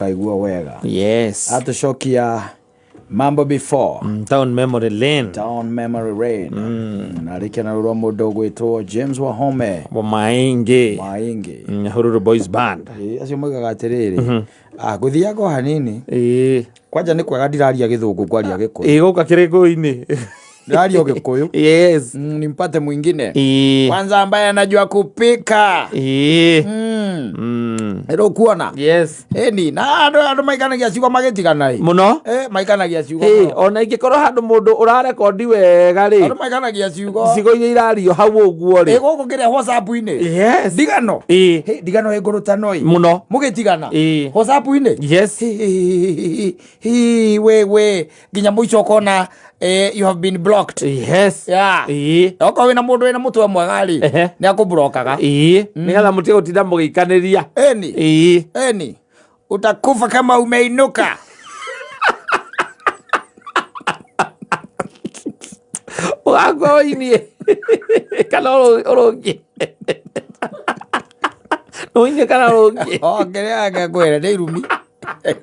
Kaigua wega. Yes. Atũcokia mambo before. Town memory lane. Down memory lane. Na rĩkia na rũrwa mũndũ ũgwĩtwo James Wahome Wa Maingi. Maingi. Nyahururu Boys Band. Ĩ, acio moigaga atĩrĩrĩ, ah, ngũthiaga o hanini. Ĩĩ. Kwanja nĩ kwega ndiraria gĩthũngũ, ngwaria gĩkũyũ. Ĩĩ, gũka kĩrĩkũ-inĩ. Ndiraria o gĩkũyũ. Yes. Nimpate mwingine Ĩĩ. kwanza ambaye anajua kupika. Ĩĩ. Ĩrũkuona. Yes. Ĩni na andũ maikanagia ciugo magĩtigana ĩ. Mũno. Eh, maikanagia ciugo Ĩĩ, mũno. ona ingĩkorwo handũ mũndũ ũrarekondi wega rĩ, Andũ maikanagia ciugo. ciugo iria irario hau ũguo Ĩ rĩ. gũkũ kĩrĩa WhatsApp-inĩ. Yes. Ndigano. Ĩĩ. Hĩ, ndigano ĩ ngũrũtano ĩ. Mũno. Mũgĩtigana. Ĩĩ. WhatsApp-inĩ. Yes. Hi, hi, hi, hi, hi, we we nginya mũico ũkona you have been blocked. Yes. Yeah. Ĩĩ. Okorwo wĩna mũndũ wĩna mũtwe mwega rĩ, Ehe. nĩ akũblokaga. Ĩĩ. Nĩgetha mũtige gũtinda mũgĩikanĩria. Eni. Ĩĩ. Eni. Utakufa kama umeinuka. Ũgakua ũinie kana ũrũngie. Ũinie kana ũrũngie. Oh, kĩrĩa ngĩkwĩra nĩ irumi.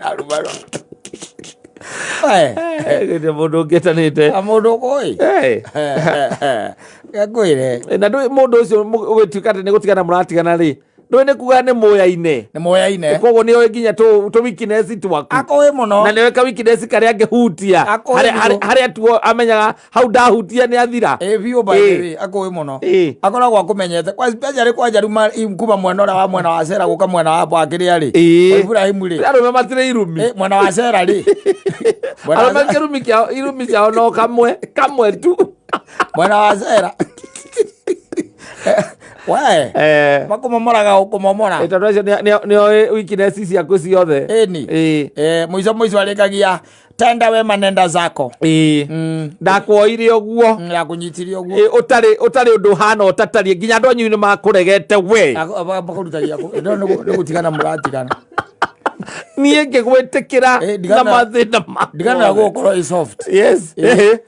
Arumaro. Gĩtirĩ mũndũ ũngĩtanĩte. Na mũndũ ũkũĩ. Ngĩkwĩre. Na ndũĩ mũndũ ũcio ũgĩtuĩka atĩ nĩ gũtigana mũratigana rĩ, ndũĩ nĩ kuga nĩ mũyaine. Nĩ mũyaine. Koguo nĩ oĩ nginya tũ weakness twaku. Akũĩ mũno. Na nĩ oĩ ka weakness karĩa angĩhutia. Akũĩ Harĩa biũ. harĩa tu amenyaga hau ndahutia nĩ athira. Ĩ biũ by the way, akũĩ mũno. Ĩ. Akoragwo akũmenyete. Kwa especially kwanja rĩu kuma mwena ũrĩa wa mwena wa Cera gũka mwena wa kĩrĩa rĩ. Ĩ. Wa Ibrahim rĩ. Arũme matirĩ irumi. Ĩ, mwena wa Cera rĩ. Mwena wa Arũme kĩrumi kĩao, irumi ciao no kamwe, kamwe tu. Mwena wa Cera. We. Makũmomoraga ũkũmomora. Ĩ, tondũ acio nĩ oĩ weakness ciaku ciothe. Ĩni. Ĩ. Mũico mũico arĩkagia tenda wema nenda zako. Ĩ. Ndakwoire ũguo. Ndakũnyitire ũguo. Ĩ, ũtarĩ ũndũ ũhana ũtatariĩ nginya andũ anyu nĩ makũregete we. Makũrutagia kũ? No, nĩ gũtigana mũratigana. Niĩ ngĩgwĩtĩkĩra Ĩ, na ndigana mathĩna makwa. Ndigana gũgũkorwo ĩ soft. Yes. Ĩ.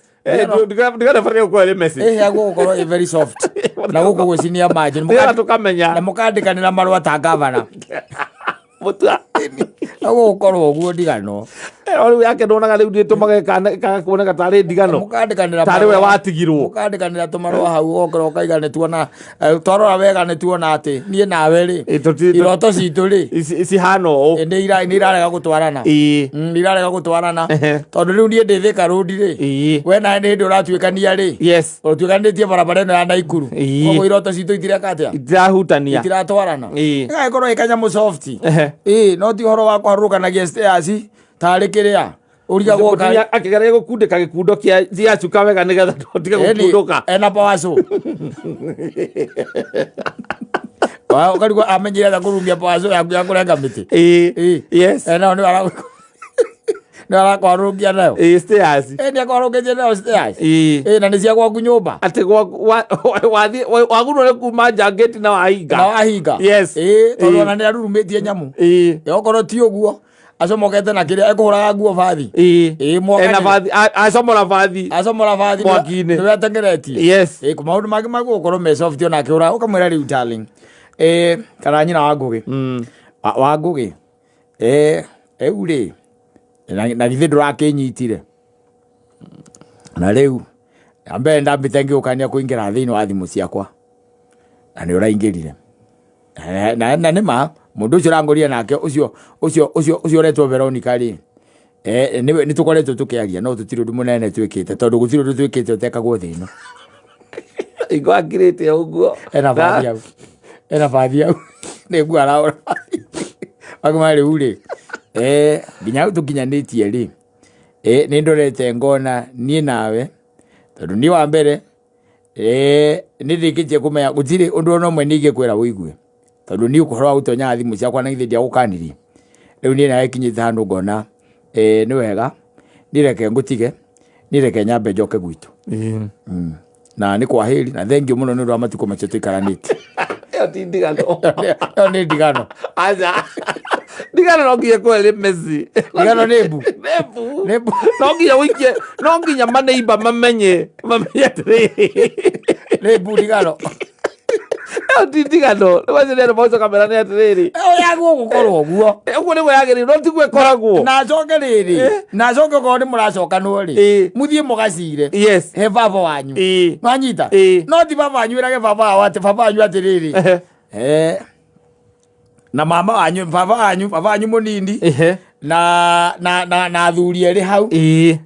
Ndigana bataire gũkorwo ĩrĩ message. Ĩ, yagwo gũkorwo ĩ very soft. Na gũkũ gwĩcinia manji. Nĩgetha tũkamenya. Na mũkandĩkanĩra marũa ta gavana. Mũtua. Na gũgũkorwo ũguo ndigano. O rĩu yake ndonaga rĩu nĩtũmaga ĩkaga kuoneka tarĩ ndigano. Mũkandĩkanĩra Tarĩ we marũa. watigirwo. Mũkandĩkanĩra tũmarũa hau ũgokorwo ũkaiga nĩ tuona, twarora wega nĩ tuona atĩ niĩ nawe rĩ, Ĩ, tũti- iroto citũ rĩ, Cihana ũũ. Nĩ irarega gũtwarana. Ĩ. Nĩ irarega gũtwarana. Ehe. Tondũ rĩu niĩ ndĩ Thika Road rĩ, Ĩ. we nawe nĩ hĩndĩ ũratuĩkania rĩ, Yes. ũtuĩkanĩtie barabara ĩno ya Naikuru. Ĩ. Koguo iroto citũ itireka atĩa? Itirahutania. Itiratwarana. Ĩ. Ĩgagĩkorwo ĩ kanyamũ soft. Ehe. Ĩ, no ti ũhoro wa kũharũrũkanagia stairs tarĩ kĩrĩa ũrigagwo ka- Mũtumia akĩgeria gũkundĩka gĩkundo gĩa cuka wega nĩgetha ndũtige Ĩni, gũkundũka. ena power saw. Wa, ũkarigwo amenyire atĩa kũrumia power saw yaku ya kũrenga mĩtĩ. Ĩ. Ĩ. Yes. Nayo nĩ arakwarũkia nayo. Ĩ, stairs. Ĩ, nĩ akwarũkĩtie nayo stairs. Ĩ. Ĩ, na nĩ cia gwaku nyũmba. Atĩ wathiĩ, wagunwo nĩ kuma nja ngĩti na wahinga. Na wahinga. Yes. Ĩ, tondũ Ĩ. ona nĩ arurumĩtie nyamũ. Ĩ. Ĩ, okorwo ti ũguo acomokete na kĩrĩa ekũhũraga nguo bathi. Ĩ. Ĩ, mwaka Ena nĩ- bathi, acomora bathi. Acomora bathi Mwaki-inĩ. nĩwe atengeretie. Yes. Ĩ, maũndũ mangĩ magũgũkorwo me soft ona akĩhũra ũkamwĩra rĩu darling. Ĩ, kana nyina wa Ngũgĩ. Wa Ngũgĩ. Ĩ, rĩu rĩ, na githĩ ndũrakĩnyitire. Na rĩu, ya mbere ndambĩte ngĩgũkania kũingĩra thĩinĩ wa thimũ ciakwa. Na nĩ ũraingĩrire. Na nĩ ma, mũndũ ũcio ũrangũrire nake ũcio, ũcio, ũcio, ũcio ũretwo Veronica rĩ, nĩwe nĩ tũkoretwo tũkĩaria no tũtirĩ ũndũ mũnene twĩkĩte tondũ gũtirĩ ũndũ twĩkĩte ũtekagwo thĩ ĩno. Ingo akirĩte ũguo. Ena bathi hau. Ena bathi hau. Nĩ nguo arahũra. Makĩmwĩra rĩu rĩ, nginya hau tũkinyanĩtie rĩ, nĩ ndorete ngona niĩ nawe, tondũ niĩ wa mbere, nĩ ndĩkĩtie kũmenya gũtirĩ ũndũ ona ũmwe niĩ ingĩkwĩra ũigue. Tondũ niĩ ũhoro wa gũtonyaga thimũ ciakwa na githĩ ndiagũkanirie. Rĩu niĩ nawe kinyĩte handũ ngona, nĩ wega, niĩ reke ngũtige, niĩ reke nyambe njoke gwitũ. Na nĩ kwaheri na thengiũ mũno nĩ ũndũ wa matukũ macio tũikaranĩtie. Ĩyo ti ndigano. Ĩyo nĩ ndigano. Aca. Ndigano no nginya ĩkorwo ĩrĩ messy. Ndigano nĩ mbu. Nĩ mbu. Nĩ mbu. No nginya ũikie, no nginya maneiba mamenye, mamenye atĩrĩrĩ. Nĩ mbu ndigano. Ĩyo ti ndigano rĩu acio nĩ andũ macoka merane atĩrĩrĩ. Ĩyo yagwo gũkorwo ũguo. Ũguo nĩguo yagĩrĩire, no tiguo ĩkoragwo. Na acoke rĩrĩ, na acoke okorwo nĩ mũracokanwo rĩ, mũthiĩ mũgacire he baba wanyu. Nwanyita? No ti baba wanyu ĩrage baba wao atĩ baba wanyu atĩrĩrĩ, na mama wanyu, baba wanyu, baba wanyu mũnini, na athuri erĩ hau,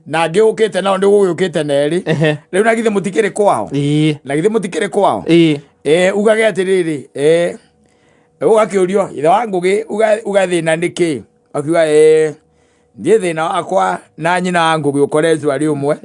na angĩ ũkĩte nao nĩ gũgĩũkĩte na erĩ. Rĩu na githĩ mũtikĩrĩ kwao? Na githĩ mũtikĩrĩ kwao? Ugage atĩrĩrĩ, ũgakĩũrio ithe wa Ngũgĩ, uga thĩna nĩ kĩ? Akiuga, niĩ thĩna wakwa na nyina wa Ngũgĩ ũkoretwo arĩ ũmwe.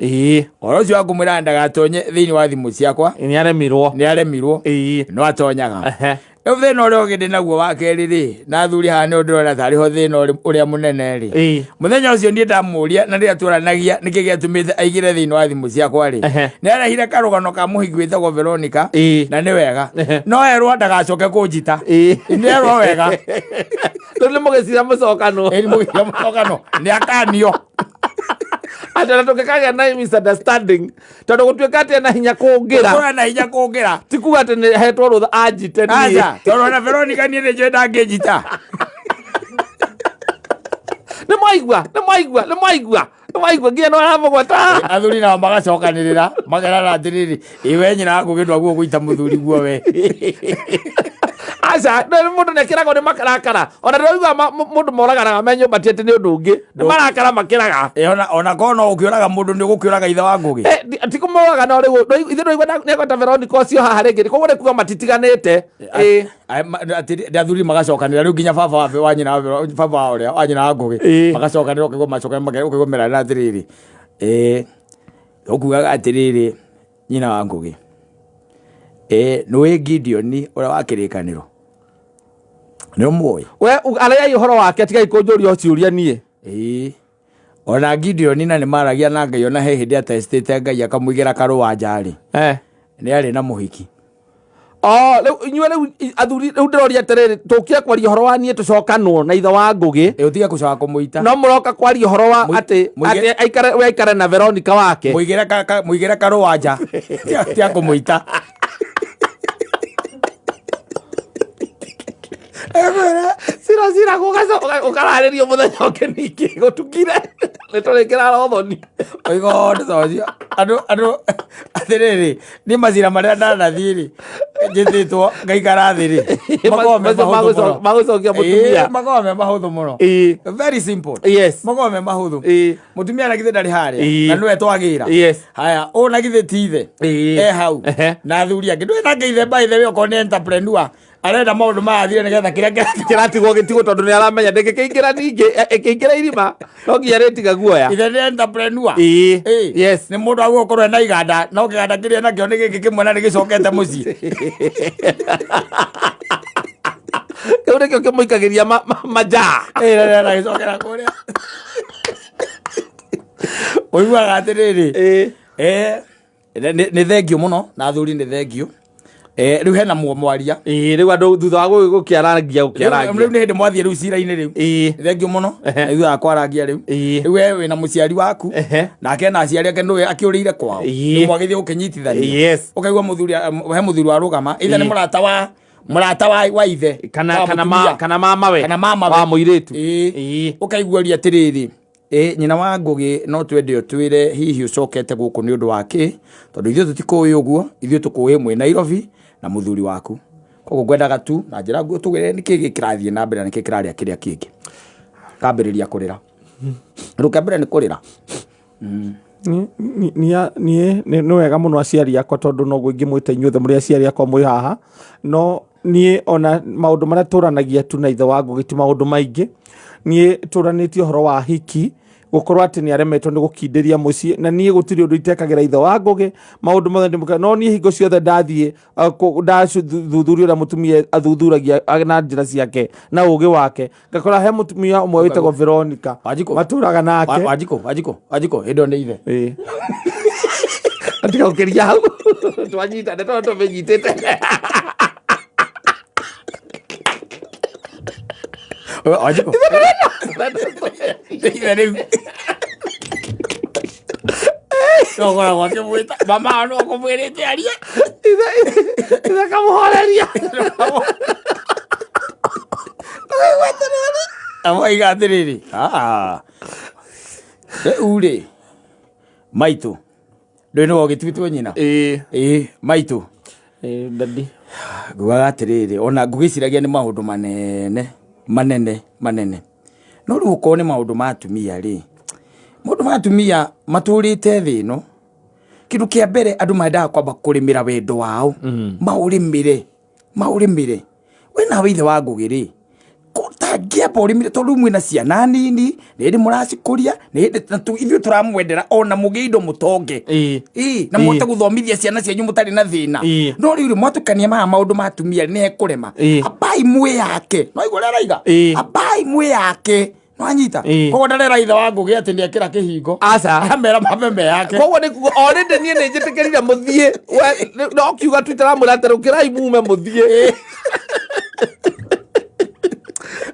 Ũhoro ũcio wa kũmwĩra ndagatonye thĩinĩ wa thimũ ciakwa. Nĩ aremirwo. Nĩ aremirwo. No atonyaga. Rĩu thĩna ũrĩa ũngĩ ndĩ naguo wa kerĩ rĩ, na athuri haha nĩo ndĩrona tarĩ ho thĩna ũrĩa mũnene rĩ. Mũthenya ũcio niĩ ndamũria na rĩrĩa twaranagia nĩkĩ gĩatũmĩte aingĩre thĩinĩ wa thimũ ciakwa rĩ, nĩ arehire karũgano ka mũhiki wĩtagwo Veronica, na nĩ wega. No erwo ndagacoke kũnjita. Nĩ erwo wega. Rĩu nĩ mũgĩcira mũcokano. Ĩĩ, nĩ mũgĩcira mũcokano. Nĩ akanio. Atĩ ona tũngĩkagĩa na misunderstanding, tondũ gũtuĩka atĩ ena hinya kũngĩra. Gũkorwo na hinya kũngĩra. Ti kuga atĩ nĩ hetwo rũtha anjite niĩ. Aca, tondũ ona Veronica niĩ nĩ njũĩ ndangĩnjita. Nĩ mwaigua, nĩ mwaigua, nĩ mwaigua, nĩ mwaigua nginya nĩ aramũgweta. Athuri nao magacokanĩrĩra, makerana atĩrĩrĩ, ĩ we nyina wa Ngũgĩ ndwaguo gũita mũthuri guo we. Aca, no mũndũ nĩ akĩragwo nĩ makarakara. Ona ndĩraigua mũndũ moraganaga me nyũmba ti atĩ nĩ ũndũ ũngĩ. Nĩ marakara makĩraga. Ĩ, ona korwo no ũkĩũraga mũndũ nĩ ũgũkĩũraga ithe wa Ngũgĩ. Ti kũmũraga no rĩu, ithuĩ ndũraigua nĩ agweta Veronica ũcio haha rĩngĩ. Koguo nĩ kuga matitiganĩte. Atĩ athuri magacokanĩra rĩu nginya baba wa nyina wa Vero-, baba wa ũrĩa, wa nyina wa Ngũgĩ. Magacokanĩra ũkaigua macokanĩra, ũkaigua merana atĩrĩrĩ, ũkugaga atĩrĩrĩ, nyina wa Ngũgĩ, nĩũĩ Gideon ũrĩa wa kĩrĩkanĩro? Nĩ ũmũĩ? We, arĩai ũhoro wake, tigai kũnjũria ciũria niĩ. Ona Gideon na nĩ maragia na Ngai, ona he hĩndĩ atestĩte Ngai akamũigĩra karũa nja rĩ. Nĩ arĩ na mũhiki. Oh, rĩu inyuĩ rĩu athuri rĩu ndĩroria atĩrĩrĩ, tũkire kwaria ũhoro wa niĩ tũcokanwo na ithe wa Ngũgĩ. Ũtige gũcoka kũmũita. No mũroka kwaria ũhoro wa atĩ aikare, we aikare na Veronica wake. Mũigĩre mũigĩre karũa nja. Tia kũmũita. Cira, cira, ũkararĩrio mũthenya ũngĩ ningĩ, gũtukire. Nĩ tũrĩkĩra rothoni. Oiga ũndũ ta ũcio. Andũ, andũ, atĩrĩrĩ, niĩ macira marĩa ndanathiĩ rĩ, njĩtĩtwo ngaikara thĩ rĩ, makoragwo me Macio mahũthũ mũno. magũcokia mũtumia. Ĩĩ, makoragwo me mahũthũ mũno. Very simple. Makoragwo me mahũthũ. Mũtumia na githĩ ndarĩ harĩa, na nĩwe twagĩra. Haya, ũyũ na githĩ ti ithe. E hau. Na athuri angĩ. Ndũĩ nake ithe by the way okorwo nĩ entrepreneur, arenda maũndũ maya athire nĩgetha kĩrĩa kĩratigwo kĩratigwo gĩtigwo tondũ nĩ aramenya ndĩngĩkĩingĩra ningĩ, ĩkĩingĩra irima no nginya rĩtiga guoya. Ithe nĩ entrepreneur. Nĩ mũndũ agũkorwo gũkorwo ena iganda, no kĩganda kĩrĩa nakĩo nĩ gĩkĩ kĩmwe na nĩ gĩcokete mũciĩ. Kĩu nĩkĩo kĩmũikagĩria majaa. Na, na gĩcokera kũrĩa. Ũiguaga atĩrĩrĩ. Nĩ thengio mũno na athuri nĩ thengio. Rĩu hena mwaria. Rĩu andũ thutha wa gũkĩarangia, gũkĩarangia. Rĩu nĩ hĩndĩ mwathiĩ rĩu cira-inĩ rĩu. Nĩ thengio mũno. Thutha wa kwarangia rĩu. Rĩu we wĩna mũciari waku. Nake ena aciari ake nĩwe akĩũrĩire kwao. Rĩu mwagĩthiĩ gũkĩnyitithania. Ũkaigua mũthuri, he mũthuri warũgama. Either nĩ mũrata wa, mũrata wa ithe. Kana, Wa kana mũtumia. kana mamawe. Kana mamawe. Wa mũirĩtu. Ũkaigua ũria atĩrĩrĩ, nyina wa Ngũgĩ no twende ũtwĩre hihi ũcokete gũkũ nĩ ũndũ wa kĩ, tondũ ithuĩ tũtikũĩ ũguo, ithuĩ tũkũĩ mwĩ Nairobi na mũthuri waku. Koguo ngwendaga tu na njĩra nguo tũgĩre nĩkĩ gĩkĩrathiĩ na mbere na nĩkĩ kĩrarĩa kĩrĩa kĩngĩ. Kambĩrĩria kũrĩra. Rũkĩa mbere nĩ kũrĩra. Niĩ nĩ wega mũno aciari akwa tondũ noguo ingĩmwĩta inyuothe mũrĩ aciari akwa mwĩ haha, no niĩ ona maũndũ marĩa tũranagia tu na ithe wa Ngũgĩ ti maũndũ maingĩ. Niĩ tũranĩtie ũhoro wa hiki, gũkorwo atĩ nĩ aremetwo nĩ gũkindĩria mũciĩ, na niĩ gũtirĩ ũndũ itekagĩra ithe wa Ngũgĩ, maũndũ mothe ndĩmũkagĩra, no niĩ hingo ciothe ndathiĩ, ndathuthuria ũrĩa mũtumia athuthuragia na njĩra ciake na ũgĩ wake, ngakora he mũtumia ũmwe wĩtagwo Veronica. Wanjikũ. Matũraga nake. Wanjikũ, Wanjikũ, Wanjikũ, hĩndĩ ĩyo nĩ ithe. Atiga gũkĩria hau. Twanyita, nĩ tondũ tũmĩnyitĩte. Wanjikũ. Ithe rĩu. No ũkoragwo akĩmwĩta mama wao no akũmwĩrĩte arie. Ithe kamũhoreria. Amoiga atĩrĩrĩ, "Ah, rĩu rĩ maitũ ndũĩ nĩwe ũgĩtuĩtwo nyina Ĩĩ. Ĩĩ, maitũ Ĩĩ, daddy. Ngugaga atĩrĩrĩ, ona ngũgĩciragia nĩ maũndũ manene manene manene, no rĩu okorwo nĩ maũndũ ma atumia rĩ, maũndũ ma atumia matũrĩte thĩ ĩno, kĩndũ kĩa mbere andũ mendaga kwamba kũrĩmĩra wendo wao, maũrĩmĩre maũrĩmĩre. We nawe ithe wa Ngũgĩ rĩ, ũtangĩamba ũrĩmĩre tondũ rĩu mwĩna ciana nini, nĩ hĩndĩ mũracikũria, nĩ hĩndĩ na ithuĩ tũramwendera ona mũgĩe indo mũtonge. Ĩĩ, na mũhote gũthomithia ciana cianyu mũtarĩ na thĩna. No rĩu rĩ, mwatukania maya maũndũ ma atumia nĩ hekũrema. Ambai mwĩyake. No igua ũrĩa araiga? Ambai mwĩyake. Nwanyita? Koguo ndarera ithe wa Ngũgĩ atĩ nĩekĩra kĩhingo. Aca. Aramera mambe meyake. Koguo nĩ kuga already niĩ nĩ njĩtĩkĩrire mũthiĩ. We, no kiuga tu itaramwĩra atĩ rũkĩrai mume mũthiĩ.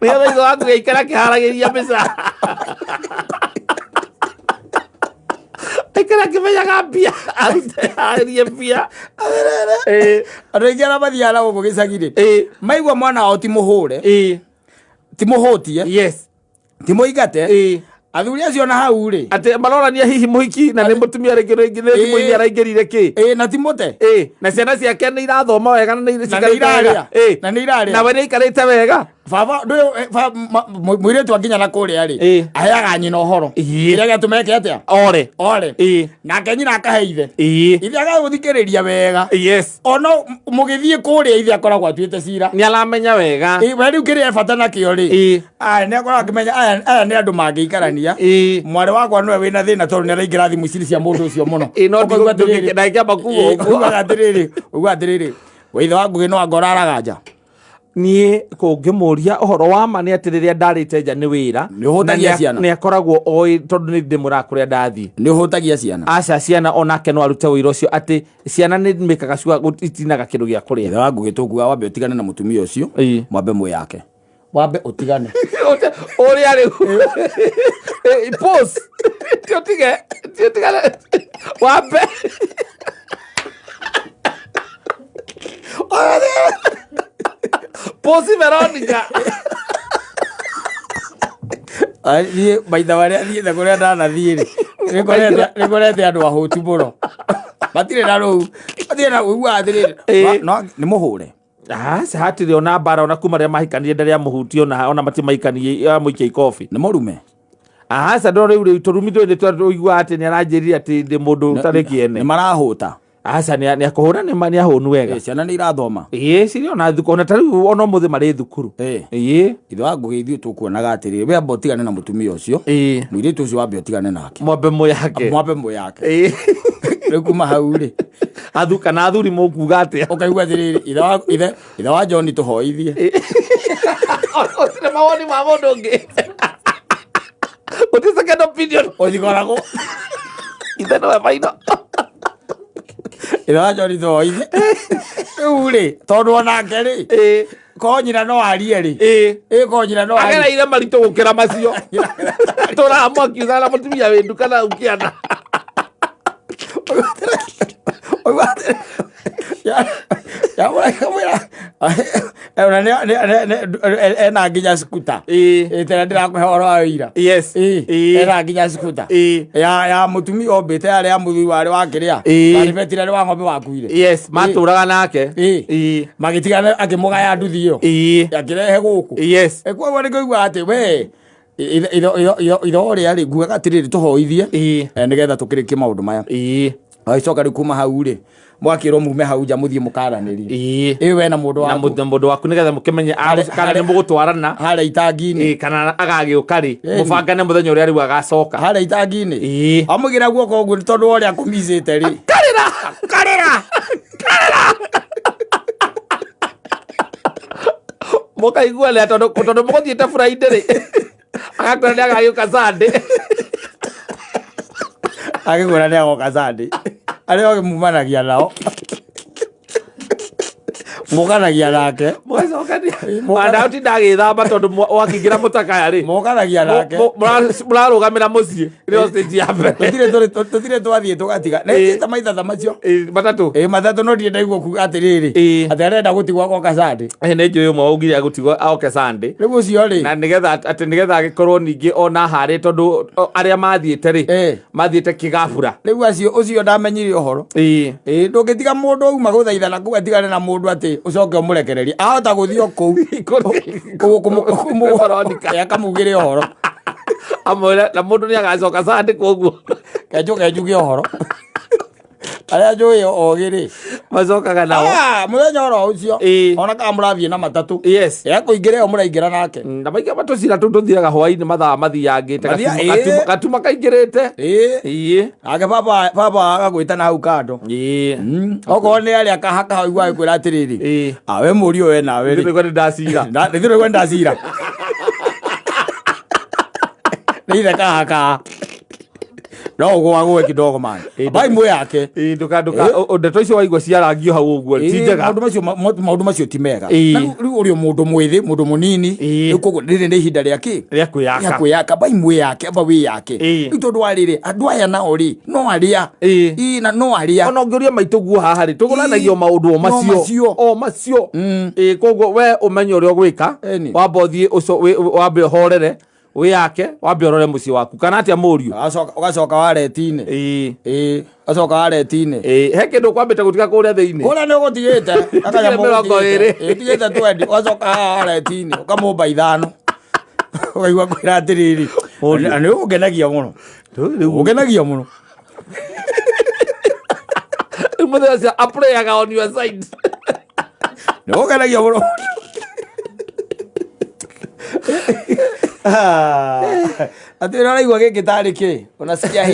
Nĩgetha ithe waku aikara akĩharagĩria mbica. Aikara akĩmenyaga mbia, arute harĩrie mbia. Andũ aingĩ arĩa mathiaga na gũkũ gĩcagi-rĩ, maigua mwana wao ti mũhũre, ti mũhũtie, ti mũingate, athuri acio na hau rĩ, Atĩ marorania hihi mũhiki na nĩ mũtumia rĩngĩ rĩngĩ nĩ thimũ-inĩ araingĩrire kĩ. Na ti mũte. Na ciana ciake nĩ irathoma wega na nĩ Na nĩ cikarĩte wega. irarĩa. Na nĩ irarĩa. Nawe nĩ aikarĩte wega. Baba, ndũĩ, mũirĩtu akinya na kũrĩa rĩ, aheaga nyina ũhoro. Kĩrĩa gĩatũma eke atĩa? Ore. Ore. Nake nyina akahe ithe. Ithe agagũthikĩrĩria wega. Ona mũgĩthiĩ kũrĩa ithe akoragwo atuĩte cira. Nĩ aramenya wega. We rĩu kĩrĩa e bata nakĩo rĩ, aya nĩ akoragwo akĩmenya aya nĩ andũ mangĩikarania. Mwarĩ wakwa nĩwe wĩna thĩna tondũ nĩ araingĩra thimũ ici cia mũndũ ũcio mũno. No Ũkaigua atĩrĩrĩ, ndangĩamba kuga ũguo. Ugaga atĩrĩrĩ, ugaga atĩrĩrĩ, we ithe wa Ngũgĩ no anga ũraraga nja. Niĩ kũngĩmũria ũhoro wa ma nĩ atĩ rĩrĩa ndarĩte nja nĩ wĩra. Nĩ ũhũtagia Na ciana. Nĩ akoragwo oĩ tondũ nĩ ndĩmũraga kũrĩa ndathiĩ. Nĩ ũhũtagia ciana. Aca, ciana onake no arute ũira ũcio atĩ ciana nĩ mĩkaga cua itinaga kĩndũ gĩa kũrĩa. Ithe wa Ngũgĩ tũkuga wambe ũtigane na mũtumia ũcio, mwambe mwĩyake. Wambe ũtigane. Ũrĩa rĩu. Pause. Ti ũtige, ti ũtigane. Wambe. Pause Veronica. Niĩ maitha marĩa thiĩte kũrĩa ndanathiĩ rĩ, nĩngorete andũ ahũtu mũno. Matirĩ na rũu. Matirĩ na ũiguaga atĩrĩrĩ, no nĩ mũhũre. Aca, hatirĩ ona mbara ona kuma rĩrĩa mahikanire ndarĩ amũhutie ona ona matimaikanie amũikia ikobi. Nĩ mũrume. Aca, no rĩu rĩu tũrumi tũrĩ nĩ tũiguaga atĩ nĩ aranjĩrire atĩ ndĩ mũndũ ũtarĩ kĩene. Nĩ marahũta. Aca, nĩ akũhũra nĩ ahũnu wega. Ciana nĩ irathoma. Ĩĩ, cirĩ ona thukuru, ona ta rĩu ona ũmũthĩ marĩ thukuru. Ithe wa Ngũgĩ ithuĩ tũkuonaga atĩrĩrĩ, we amba ũtigane na mũtumia ũcio. Mũirĩtu ũcio wambe ũtigane nake. Mwambe mũyake. Mwambe mũyake. Rĩu kuma hau rĩ. Athu kana athuri mũkuga atĩa? Ũkaigua atĩrĩrĩ, ithe wa John tũhoithie. Ũtirĩ mawoni ma mũndũ ũngĩ. Gũtirĩ second opinion. Ũthikoragwo. Ithe nĩwe maino. Ithe wa John tũhoithie. Rĩu rĩ, tondũ onake rĩ, korwo nyina no arie rĩ. Korwo nyina no arie. Agereire maritũ gũkĩra macio. Tũraha mwaki na mũtumia wĩ nduka na ũkĩana. Ena nginya skuta. Tena ndĩrakũhe ũhoro wa wĩira. Ena nginya skuta. Ya mũtumia ombĩte yarĩ ya mũthuri warĩ wa kĩrĩa. Warĩ rĩ wa ng'ombe wakuire. Yes, matũraga nake. Magĩtigana akĩmũgaya nduthi ĩyo. Akĩrehe gũkũ. Koguo nĩ ngũigua atĩ we ithe ũrĩa rĩ ngugaga atĩrĩrĩ tũhoithie nĩgetha tũkĩrĩkie maũndũ maya. Agĩcoka rĩu kuma hau rĩ mwakĩrwo mume hau nja mũthiĩ mũkaranĩrie. Ĩ we na mũndũ Na waku. mũndũ waku nĩgetha mũkĩmenye kana nĩ mũgũtwarana. Harĩa itangi-inĩ. Kana agagĩũka rĩ, mũbangane mũthenya ũrĩa rĩu agacoka. Harĩa itangi-inĩ. Amũigĩra guoko ũguo nĩ tondũ wa ũrĩa akũmicĩte rĩ. Karĩra! Karĩra! Karĩra! Mũkaigua rĩa tondũ mũgũthiĩte Friday rĩ. Agakwĩra nĩ agagĩũka Sunday. Agĩkwĩra nĩ agoka Sunday. Arĩa othe mumanagia nao. Mũkanagia nake. Mũgacokania wandaũtinda agĩthamba tondũ wakĩingĩra mũtakaya rĩ, Mũkanagia nake. Mũrarũgamĩra mũciĩ nĩyo stage ya mbere. Tũtirĩ twathiĩ tũgatiga. Nĩ maitha ta macio. Ĩ, matatũ. Ĩ, matatũ, no ndirĩ ndaigua kuga atĩrĩrĩ, atĩ arenda gũtigwo agoka Sunday. Ĩ, nĩ njũĩ ũmwe waugire agũtigwo oke Sunday. Rĩu ũcio rĩ, Na nĩgetha atĩ nĩgetha agĩkorwo ningĩ ona harĩ tondũ arĩa mathiĩte rĩ, mathiĩte kĩgabura. Rĩu acio ũcio ndamenyire ũhoro. Ĩ, ndũngĩtiga mũndũ auma gũthaithana kũu atigane na mũndũ atĩ ũcoke ũmũrekererie, ahota gũthiĩ o kũu Veronica. Akamugĩre ũhoro. Amwĩre na mũndũ nĩ agacoka Sunday koguo. Kenjuke njuge ũhoro arĩa njũĩ ogĩ rĩ, macokaga nao. Ah, mũthenya oro ũcio, ona kana mũrathiĩ na matatũ, ekũingĩra ĩyo mũraingĩra nake. Na maingĩ matũcira tũu tũthiaga hwainĩ mathaa mathiangĩte. Gatuma kaingĩrĩte. Ĩĩ. Nake baba agagwĩta na hau kando. Okorwo nĩ arĩa kahaka hau agĩkwĩra atĩrĩrĩ, awe mũriũ we nawe rĩ, nĩguo nĩ ndacira. Nĩthĩrĩgwo ndacira nĩ ithe kahaka no ũgũagũe kidogo man bai mwe yake. Ĩĩ, ndũka ndũka ndeto icio waigua ciarangio hau ũguo ti njega. Maũndũ macio ti mega. Na rĩu ũrĩ o mũndũ mwĩthĩ, mũndũ mũnini. Rĩu koguo rĩrĩ nĩ ihinda rĩa kĩ? Rĩa kwĩyaka. Rĩa kwĩyaka. Bai mwĩ yake, amba wĩ yake. Rĩu tondũ wa rĩrĩ, andũ aya nao rĩ, no arĩa. Ĩĩ, na no arĩa. Ona ũngĩũria maitũ guo haha rĩ, tũgũranagio maũndũ o No macio. Macio. O macio. Ĩĩ, koguo we ũmenye ũrĩa ũgwĩka. Wamba ũthiĩ wambe ũhorere, wĩyake, wambe ũrore mũciĩ waku kana atĩa mũriũ. Ũgacoka wareti-inĩ. Ĩĩ, ũgacoka wareti-inĩ. Ĩĩ, he kĩndũ ũkwambĩte gũtiga kũrĩa thĩinĩ. Kũrĩa nĩ ũgũtigĩte Tigire 20. Tigĩte 20, ũgacoka haha wareti-inĩ ũkamũmba ithano, ũkaigua kwĩra atĩrĩrĩ, Mũriũ. na nĩ ũngenagia mũno, ũngenagia mũno. Rĩu mũthenya ũcio aplayaga on your side. Nĩ ũngenagia mũno. Ah, atĩ ũraigua gĩkĩ tarĩ kĩ unasikia.